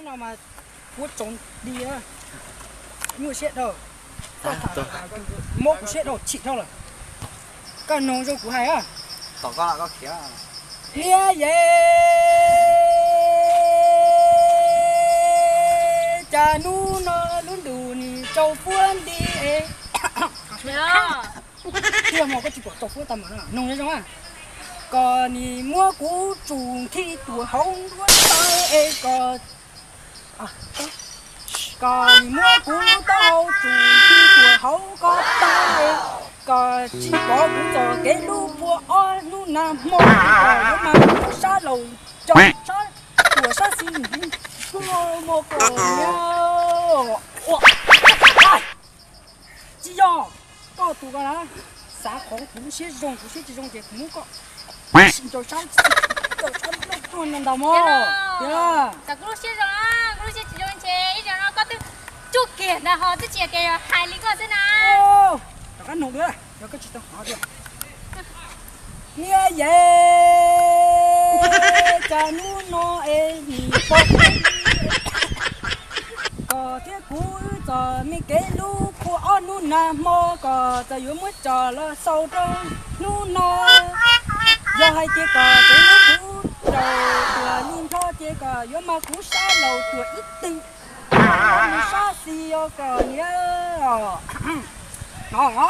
No mas kuv tsoom di nyuaj siab dhau, koj tham mob kuv siab dhau chim dhau lawm. Koj noog zoo kuv hais, niam yej, cas hnub no lub ntuj nim tsaus fuab nti es, tiag mas koj tsis pom tsaus fuab tag mas, noog zoo, koj nim muab kuv tsum nthi tuam hauv nruab taw es koj, koj nim muab kuv lub taub hau tsum nthi tuam hauv ko taw es koj tsis pom kuv txoj kev hlub puag ob hnub nag hmo, koj yuav mas kuv sab laug cov sab tuam sab xis kuj hmo koj niam. Tsis yog, koj tus ko na, xav qhov kuv lub siab zoo, kuv siab tsis zoo ces kuv muab koj sim ncaws sab, ncaws sab nplooj tuag ntau ntau mog. Kuv lub siab zoo, kuv lub siab tsis zoo ces ib zaug no koj twb tsuj kiag ntag ho twb tsis yog tias hais li koj xwb na. Rov qab noog dua, yog koj tsis tau qhov tiag. Niam yej, cas hnub no es nim pom koj thiab kuv wb txoj me kev hlub puag ob hnub nag hmo, koj txawm yuav muab tso los xaus rau hnub no. Yog hais tias koj tseem hlub kuv rau tuag li nplo ces koj yuav mas kuv sab laug tuam ib teg, sab xis os koj niam. No, no,